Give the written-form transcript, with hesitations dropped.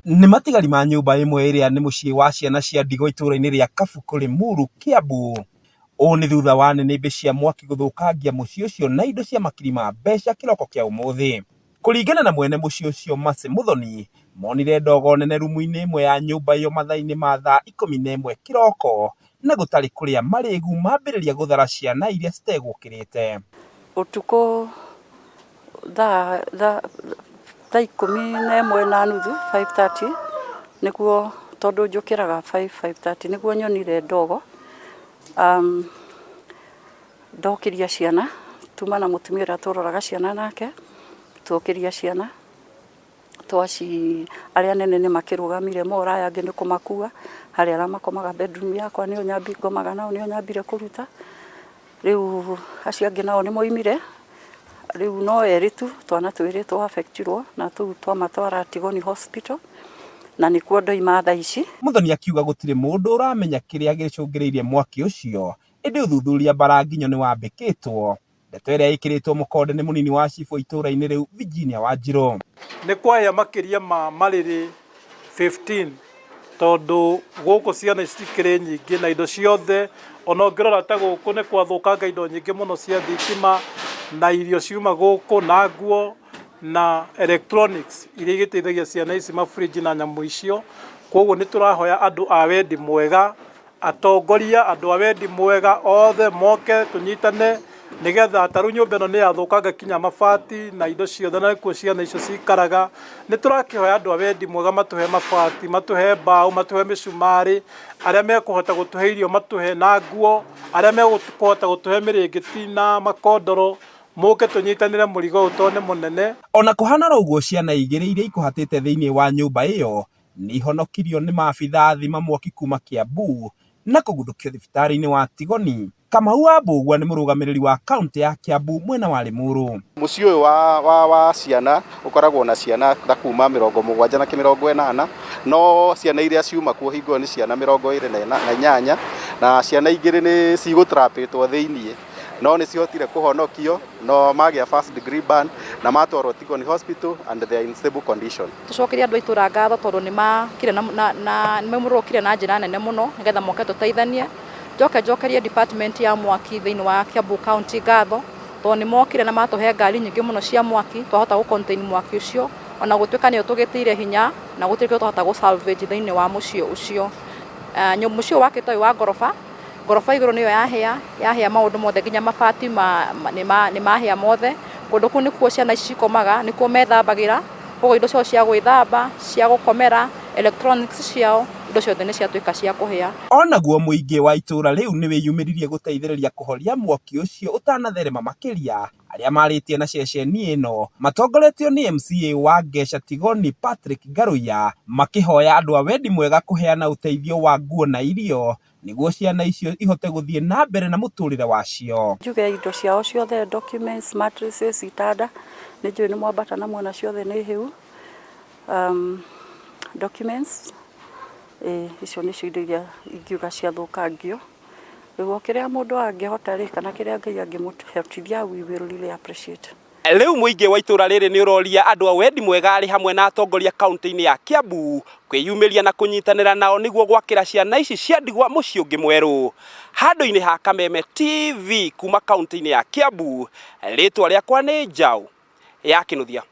Nĩ matigari ma nyũmba ĩmwe ĩrĩa nĩ mũciĩ wa ciana cia ndigwa itũũra-inĩ rĩa Kabuku, Limuru, Kiambu. Ũũ nĩ thutha wa nĩnĩmbĩ cia mwaki gũthũkangia mũciĩ ũcio na indo cia makiri ma mbeca kĩroko kĩa ũmũthĩ. Kũringana na mwene mũciĩ ũcio Mercy Muthoni, monire ndogo nene rumu-inĩ ĩmwe ya nyũmba ĩyo mathaa-inĩ ma thaa 11 kĩroko na gũtarĩ kũrĩa marĩgu mambĩrĩria gũthara ciana iria citegũkĩrĩte. Ũtukũ thaa 11:30, 5:30, nĩguo tondũ njũkĩraga 5, 5:30 nĩguo nyonire ndogo. Ndokĩria ciana, tuma na mũtumia ũrĩa tũroraga ciana nake, tuokĩria ciana, twaci arĩa anene nĩ makĩrũgamire mora, aya angĩ nĩ kũmakua, harĩ arĩa makomaga bedroom yakwa nĩo ngomaga nao nĩo nyambire kũruta. Rĩu acio angĩ nao nĩ moimire, rĩu no erĩ tu, twana twĩrĩ twa affect irwo na tũu twamatwara Tigoni Hospital na nĩkuo ndoima thaa ici. Muthoni akiuga gũtirĩ mũndũ ũramenya kĩrĩa gĩcũngĩrĩirie mwaki ũcio, ĩndĩ ũthuthuria mbaranginyo nĩwambĩkĩtwo. Ndeto ĩrĩa ĩkĩrĩtwo mũkonde nĩ mũnini wa cibũ itũra-inĩ rĩu Virginia Wanjirũ. Nĩ kwahĩa makĩria ma marĩrĩ 15 tondũ gũkũ ciana ici cikĩrĩ nyingĩ na indo ciothe, ona ũngĩrora ta gũkũ nĩ gwathũkanga indo nyingĩ mũno cia thitima na irio ciuma gũkũ na nguo na electronics iria igĩteithagia ciana ici ma fridge na nyamũ icio. Koguo nĩ tũrahoya andũ a wendi mwega Atongoria, andũ a wendi mwega othe moke tũnyitane nĩgetha ta rĩu nyũmba ĩno nĩ yathũkanga nginya mabati na indo ciothe na nĩkuo ciana icio cikaraga. Nĩ tũrakĩhoya andũ a wendi mwega matũhe mabati, matũhe mbaũ, matũhe mĩcumarĩ, arĩa mekũhota gũtũhe irio matũhe na nguo, arĩa mekũhota gũtũhe mĩrĩngĩti na makondoro, mũke tũnyitanĩre mũrigo ũyũ tondũ nĩ mũnene. Ona kũhana oro ũguo ciana igĩrĩ iria ikũhatĩte thĩinĩ wa nyũmba ĩyo nĩ ihonokirio nĩ maabithaa a thima mwaki kuma Kiambu na kũguthũkio thibitarĩ-inĩ wa Tigoni. Kamau wa Mbũgua nĩ mũrũgamĩrĩri wa kaũntĩ ya Kiambu mwena wa Limuru. Mũciĩ ũyũ wa, wa, wa ciana ũkoragwo na ciana ta kuma 70 na 80 no ciana iria ciuma kuo hingo ĩyo nĩ ciana 28 na ciana igĩrĩ nĩ cigũtrapĩtwo thĩiniĩ no nĩ cihotire kũhonokio no magĩa first degree burn na matwarwo Tigoni Hospital and they are in stable condition. Tũcokerie andũ a itũra ngatho tondũ nĩ makire na, na, na nĩ maumũrũkire na njĩra nene mũno nĩgetha moke tũteithanie. Njoke njokerie department ya mwaki thĩinĩ wa Kiambu County ngatho tondũ nĩ mokire na matũhe ngari nyingĩ mũno cia mwaki twahota gũ contain mwaki ũcio ona gũtuĩka nĩo tũgĩtĩire hinya na gũtirĩ kĩndũ twahota gũ salvage thĩinĩ wa mũciĩ ũcio. Mũciĩ ũyũ wakĩtwo wĩ wa ngoroba. Ngoroba igũrũ nĩyo yahĩa, yahĩa maũndũ mothe nginya mabati nĩ mahĩa mothe. Kũndũ kũu nĩkuo ciana ici cikomaga, nĩkuo methambagĩra, koguo indo ciao cia gwĩthamba, cia gũkomera, electronics ciao, indo ciothe nĩ ciatuĩka cia kũhĩa. O naguo mũingĩ wa itũũra rĩu nĩ wĩyumĩririe gũteithĩrĩria kũhoria mwaki ũcio ũtanatherema makĩria. Arĩa marĩtie na ceceni ĩno matongoretio nĩ MCA wa Ngeca Tigoni Patrick Ngaruiya makĩhoya andũ a wendi mwega kũheana ũteithio wa nguo na irio nĩguo ciana icio ihote gũthiĩ na mbere na mũtũrĩre wacio. Njuge indo ciao ciothe documents, mattresses, itanda, nĩ njũĩ nĩ mwambata na muona ciothe nĩ hĩu. Documents, ĩĩ icio nĩcio indo iria ingiuga ciathũkangio. Rĩu o kĩrĩa mũndũ angĩhota rĩ, kana kĩrĩa Ngai angĩmũhotithia we will really appreciate. Rĩu mũingĩ wa itũra rĩrĩ nĩ ũroria andũ a wendi mwega arĩ hamwe na atongoria kaunti-inĩ ya Kiambu kwĩyumĩria na kũnyitanĩra nao nĩguo gwakĩra ciana ici cia ndigwa mũciĩ ũngĩ mwerũ. Handũ-inĩ ha Kameme TV kuma kaunti-inĩ ya Kiambu, rĩtwa rĩakwa nĩ Njaũ ya Kĩnuthia.